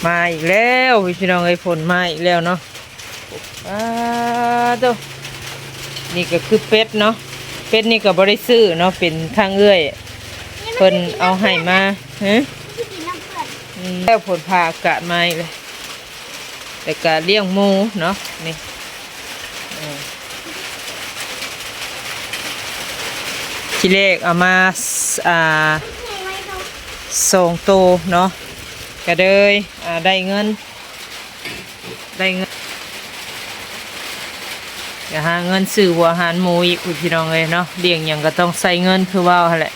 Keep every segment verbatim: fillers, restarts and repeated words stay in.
มาอีกแล้วพี่น้องเอ้ย ฝนมาอีกแล้วเนาะ อ้าโต นี่ก็คือเป็ดเนาะ เป็ดนี่ก็บ่ได้ซื้อเนาะ เป็นทางเอื้อย เพิ่นเอาให้มา ฮะ อืม แล้วฝนพาอากาศมาอีกเลย แต่ก็เลี้ยงหมูเนาะ นี่ อืม ทีแรกเอามา อ่า สองโตเนาะ ก็เลย อ่า ได้เงิน ได้เงิน ก็หาเงินซื้อหัวอาหารหมูอีก พี่น้องเอ้ยเนาะ เลี้ยงหยังก็ต้องใช้เงินคือเว้าหั่นแหละ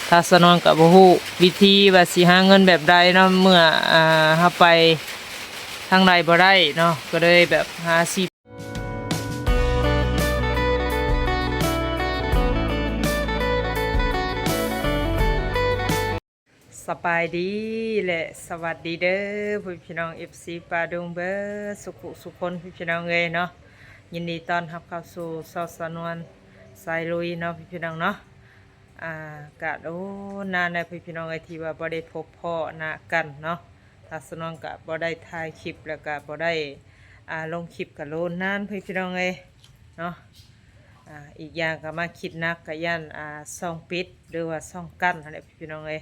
ทางสาวนวลก็บ่ฮู้วิธีว่าสิหาเงินแบบใดเนาะ เมื่อ อ่า เฮาไปทางใดบ่ได้เนาะ ก็เลยแบบหาสิ สบายดีและสวัสดีเด้อพ่อพี่น้อง เอฟซี ป้าดุงเบิดสุขุสุคน พี่พี่น้องเอ้ยเนาะ ยินดีต้อนรับเข้าสู่ช่องสาวนวลสายลุยเนาะ พี่พี่น้องเนาะ อ่า กะโดนนานแล้วพี่พี่น้องเอ้ย ที่ว่าบ่ได้พบพ้อหน้ากันเนาะ ทางสาวนวลกะบ่ได้ถ่ายคลิป แล้วกะบ่ได้ อ่า ลงคลิปกะโดนนานพี่พี่น้องเอ้ยเนาะ อ่า อีกอย่างก็มาคิดหนักก็ย่าน อ่า ช่องปิด หรือว่าช่องกั้นหั่นแหละพี่น้องเอ้ย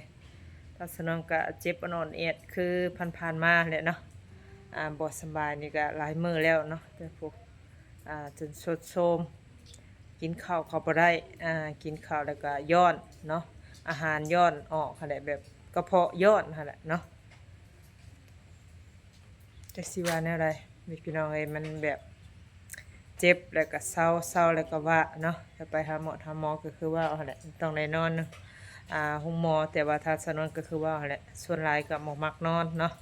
ทางสาวนวลกะเจ็บอ่อนๆแอดคือผ่านๆมาแหละเนาะ อ่า บ่สำบายนี่ก็หลายมื้อแล้วเนาะ แต่พวก อ่า จนทรุดโทรม กินข้าวก็บ่ได้ อ่า กินข้าวแล้วก็ย้อนเนาะ อาหารย้อนออกหั่นแหละ แบบกระเพาะย้อนหั่นแหละเนาะ จักสิว่าแนวใด มีพี่น้องเอ้ย มันแบบเจ็บแล้วก็เซา เซาแล้วก็ว่าเนาะ ถ้าไปหาหมอ หาหมอก็คือว่าหั่นแหละ ต้องได้นอนเนาะ อ่า โรงหมอ แต่ว่าทางสาวนวลก็คือว่าหั่นแหละ ส่วนหลายก็บ่มักนอนเนาะ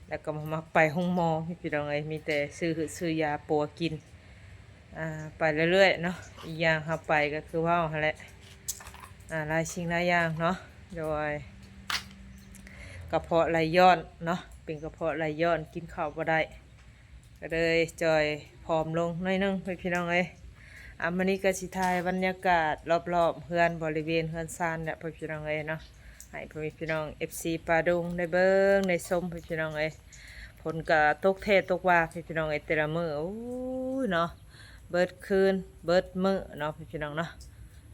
แล้วก็บ่มักไปโรงหมอ มีพี่น้องเอ้ย มีแต่ซื้อหืดซื้อยาปัวกิน อ่า ไปเรื่อยๆเนาะ อีกอย่างเฮาไปก็คือว่าหั่นแหละ อ่า หลายสิ่งหลายอย่างเนาะ โดย กระเพาะไหลย้อนเนาะ เป็นกระเพาะไหลย้อน กินข้าวบ่ได้ ก็เลยจ่อยผอมลงหน่อยหนึ่ง พี่น้องเอ้ย อ่ะ มื้อนี้ก็สิถ่ายบรรยากาศรอบๆเฮือน บริเวณเฮือนซานแหละ พี่น้องเอ้ยเนาะ ให้พ่อแม่พี่น้อง เอฟซี ป้าดุงได้เบิ่งได้ชม พี่น้องเอ้ย ฝนก็ตกแท้ตกว่า พี่น้องเอ้ย แต่ละมื้อ โอ้ยเนาะ เบิดคืนเบิดมื้อเนาะ พี่น้องเนาะ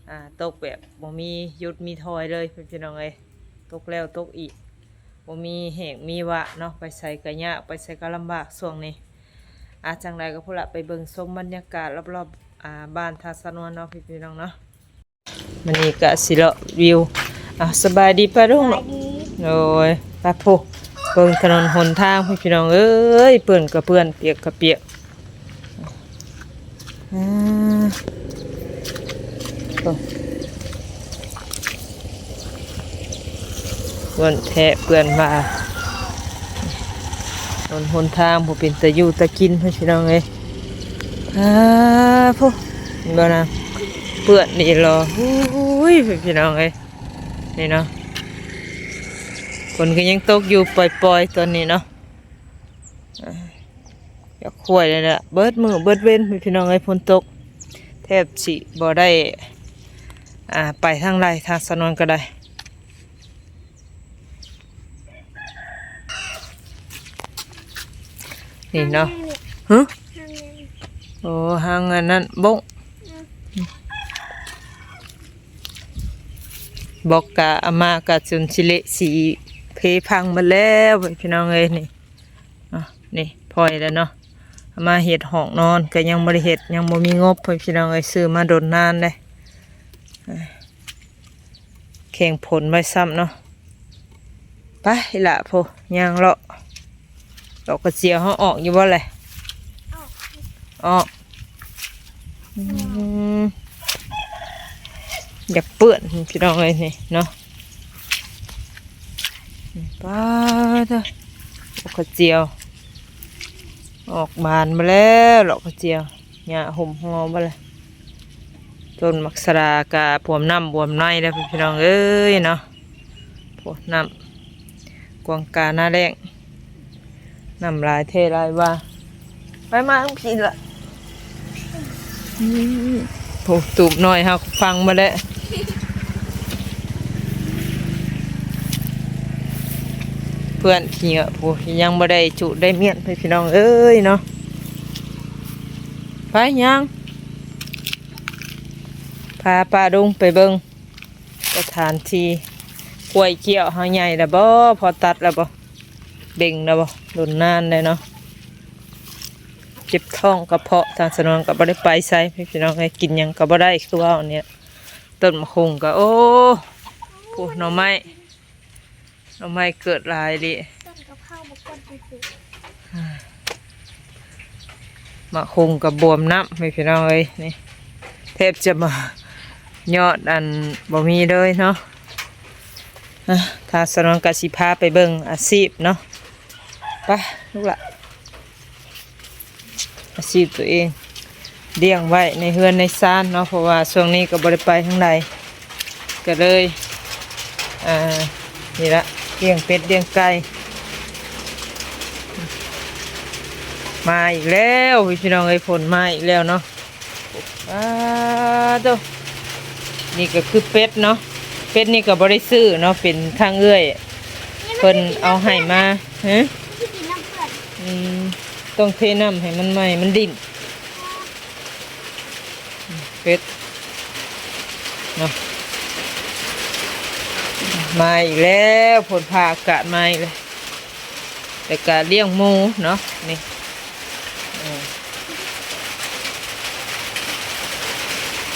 อ่า ตกแบบบ่มีหยุดมีถอยเลย พี่น้องเอ้ย ตกแล้วตกอีก บ่มีแห้งมีวะเนาะ ไปไสก็ยาก ไปไสก็ลำบากช่วงนี้ อ่ะ จั่งใดก็พู้นละ ไปเบิ่งชมบรรยากาศรอบๆ อ่า บ้านทางสาวนวลเนาะ พี่น้องเนาะ มื้อนี้ก็สิเลาะวิว อ่ะ สบายดีป้าดุงเนาะ สบายดี โอ้ย ไปพุ้น เบิ่งถนนหนทางพุ้น พี่น้องเอ้ย เปื้อนก็เปื้อน เปียกก็เปียก อ่า โอ้ เปื้อนแท้เปื้อนว่า ถนนหนทางบ่เป็นตาอยู่ตากินพุ้น พี่น้องเอ้ย อ่า พุ้น เห็นบ่นะ เปื้อนนี่หรอ อุ้ย พี่น้องเอ้ย นี่เนาะ ฝนก็ยังตกอยู่ปล่อยๆ ตอนนี้เนาะ อ่า อยากข่วยเลยแหละ เบิดมื้อเบิดเว็น พี่น้องเอ้ย ฝนตก แทบสิบ่ได้ อ่า ไปทางใด ทางสาวนวลก็ได้ นี่เนาะ ฮะ โอ้ หางอันนั้นบง บอกกะเอามากะจนสิเละสิเพพังหมดแล้ว พี่น้องเอ้ย นี่ อ่ะ นี่ พลอยแล้วเนาะ เอามาเฮ็ดห้องนอน ก็ยังบ่ได้เฮ็ด ยังบ่มีงบ พี่น้องเอ้ย ซื้อมาโดนนานเลย อ่ะ แข่งฝนไว้ซ้ำเนาะ ไปละพุ้น ย่างเลาะ ดอกกระเจียวเฮาออกอยู่บ่เลย ออก อืม อยากเปื้อน พี่น้องเอ้ย นี่เนาะ ป้าดเด้อ ดอกกระเจียว ออกบานมาแล้ว ดอกกระเจียว หญ้าห่มฮอมาเลย ต้นหมากสะหร่ากะบวมน้ำบวมในแล้ว พี่น้องเอ้ยเนาะ โอ้ น้ำกวางกาหน้าแล้ง น้ำหลายแท้หลายว่า ไปมาอังพีละ อืม โอ้ ตูบน้อยเฮาฟังมาแล้ว เปื้อนขี้เหงื่อพู้น ยังบ่ได้จุได้เมี้ยนไปพี่น้องเอ้ยเนาะ ไปย่าง พาป้าดุงไปเบิ่งสถานที่ กล้วยเกี้ยวเฮาใหญ่แล้วบ่ พอตัดแล้วบ่ เบ่งแล้วบ่ โดนนานแล้วเนาะ เจ็บท้องกระเพาะ ทางสนองก็บ่ได้ไปไส พี่น้องเอ้ย กินหยังก็บ่ได้ คือว่าเนี่ย ต้นมะฮุ่งก็ โอ้ พู้นหน่อไม้ หน่อไม้เกิดหลายดิ ต้นกะเพราบ่ควรไปปลูก มะฮุ่งก็บวมน้ำ พี่น้องเอ้ย นี่ แทบจะมายอดอันบ่มีเลยเนาะ อ่ะ ทางสนองก็สิพาไปเบิ่งอาชีพเนาะ ไป ลูกหละ อาชีพตัวเอง เลี้ยงไว้ในเฮือนในซานเนาะ เพราะว่าช่วงนี้ก็บ่ได้ไปทางใด ก็เลย อ่า นี่ละ เลี้ยงเป็ดเลี้ยงไก่ มาอีกแล้ว พี่น้องเอ้ย ฝนมาอีกแล้วเนาะ อ้าโต นี่ก็คือเป็ดเนาะ เป็ดนี่ก็บ่ได้ซื้อเนาะ เป็นทางเอื้อย เพิ่นเอาให้มา ฮะ อืม ต้องเทน้ำให้มันใหม่ มันดิ้น เป็ด เนาะ มาอีกแล้ว ฝนฟ้าอากาศมาอีกแล้ว แต่ก็เลี้ยงหมูเนาะ นี่ เออ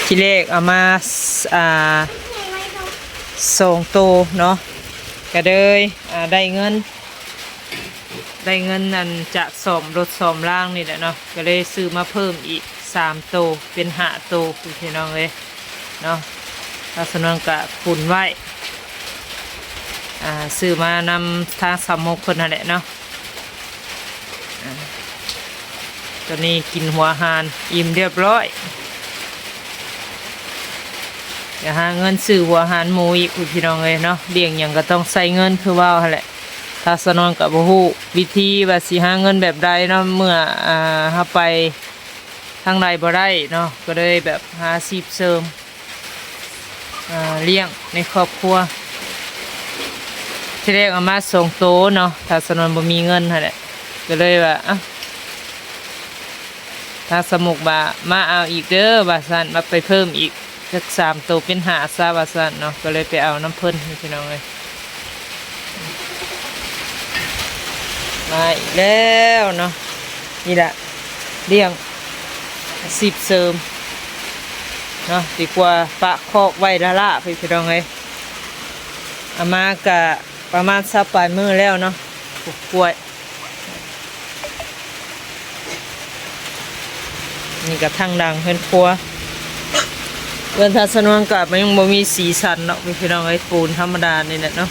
ทีแรกเอามาส- อ่า สองโตเนาะ ก็เลย อ่า ได้เงิน ได้เงินอันจากซ่อมรถซ่อมรางนี่แหละเนาะ ก็เลยซื้อมาเพิ่มอีกสามโต เป็นห้าโต พี่น้องเอ้ยเนาะ ทางสนวนก็ขุนไว้ อ่า ซื้อมานำทางสาวมกเพิ่นนั่นแหละเนาะ อ่า ตอนนี้กินหัวอาหารอิ่มเรียบร้อย อย่าหาเงินซื้อหัวอาหารหมูอีก พี่น้องเอ้ยเนาะ เลี้ยงหยังก็ต้องใช้เงินคือว่าหั่นแหละ ทางสนวนก็บ่ฮู้วิธีว่าสิหาเงินแบบใดเนาะ เมื่อ อ่า เฮาไปทางใดบ่ได้เนาะ ก็เลยแบบหาอาชีพเสริม อ่า เลี้ยงในครอบครัว ทีแรกเอามาสองโตเนาะ ทางสนวนบ่มีเงินหั่นแหละ ก็เลยว่า อ่ะ ทางสาวมกว่า มาเอาอีกเด้อ ว่าซั่น มาไปเพิ่มอีกจักสามโต เป็นห้าซะ ว่าซั่นเนาะ ก็เลยไปเอานำเพิ่น พี่น้องเอ้ย มาอีกแล้วเนาะ นี่แหละ เลี้ยงอาชีพเสริมเนาะ ดีกว่าปะคอกไว้ล้าๆ พี่น้องเอ้ย เอามากะประมาณซาวปลายมื้อแล้วเนาะ ปลูกกล้วย นี่ก็ทางดังเฮือนครัว เฮือนทางสนวนก็มันยังบ่มีสีสันเนาะ พี่น้องเอ้ย ปูนธรรมดานี่แหละเนาะ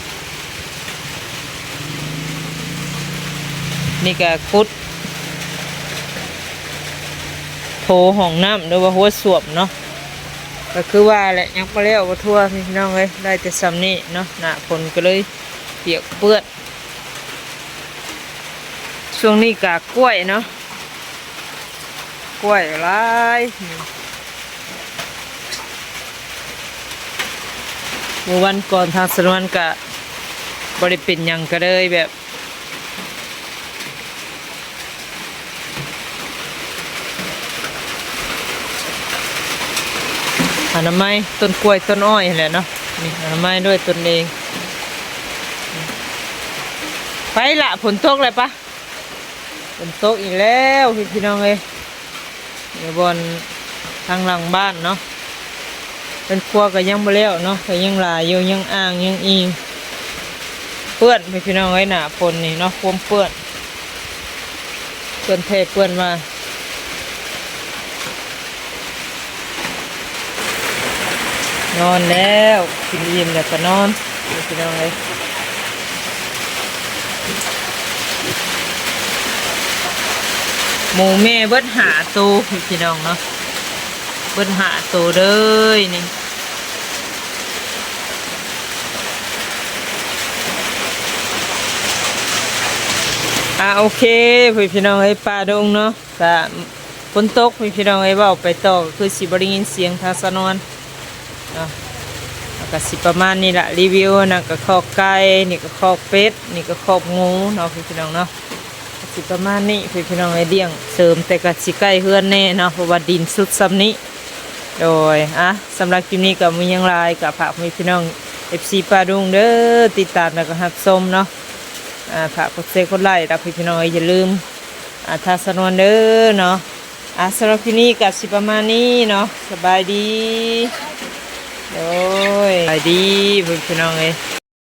นี่ก็ขุดโถห้องน้ำหรือว่าหัวส้วมเนาะ ก็คือว่าแหละ ยังบ่แล้วบ่ทั่ว พี่น้องเอ้ย ได้แต่ส่ำนี้เนาะ หน้าฝนก็เลยเปียกเปื้อน ช่วงนี้กะกล้วยเนาะ กล้วยหลาย เมื่อวันก่อนทางสนวนกะบ่ได้เป็นหยัง ก็เลยแบบ อนามัยต้นกล้วยต้นอ้อยหั่นแหละเนาะ นี่อนามัยด้วยตนเอง ไปละ ฝนตกเลยปะ ฝนตกอีกแล้ว พี่น้องเอ้ย อยู่บนทางหลังบ้านเนาะ เฮือนครัวก็ยังบ่แล้วเนาะ ก็ยังหลายอยู่ ยังอ่างยังอิง เปื้อน พี่น้องเอ้ย หน้าฝนนี่เนาะ ความเปื้อน เปื้อนแท้เปื้อนว่า นอนแล้ว กินอิ่มแล้วก็นอน พี่น้องเอ้ย หมูแม่เบิดห้าโต พี่น้องเนาะ เบิดห้าโตเลยนี่ อ่า โอเค พี่น้องเอ้ย ป้าดงเนาะ ก็ฝนตก พี่น้องเอ้ย เว้าไปต่อก็คือสิบ่ได้ยินเสียงทางสนวนเนาะ ก็สิประมาณนี้ละ รีวิวนะ ก็คอกไก่ นี่ก็คอกเป็ด นี่ก็คอกหมูเนาะพี่น้องเนาะ ก็สิประมาณนี้พี่น้องเอ้ย เลี้ยงเสริม แต่ก็สิใกล้เฮือนแน่เนาะ เพราะว่าดินสุดส่ำนี้ โดย อ่ะ สำหรับคลิปนี้ก็มีหยังหลาย ก็ฝากพี่น้อง เอฟซี ป้าดุงเด้อ ติดตามแล้วก็รับชมเนาะ อ่า ฝากกดแชร์กดไลค์แล้วพี่น้องเอ้ย อย่าลืม อ่า ทางสนวนเด้อเนาะ อ่ะ สำหรับคลิปนี้ก็สิประมาณนี้เนาะ สบายดี โดย สบายดีพี่น้องเอ้ย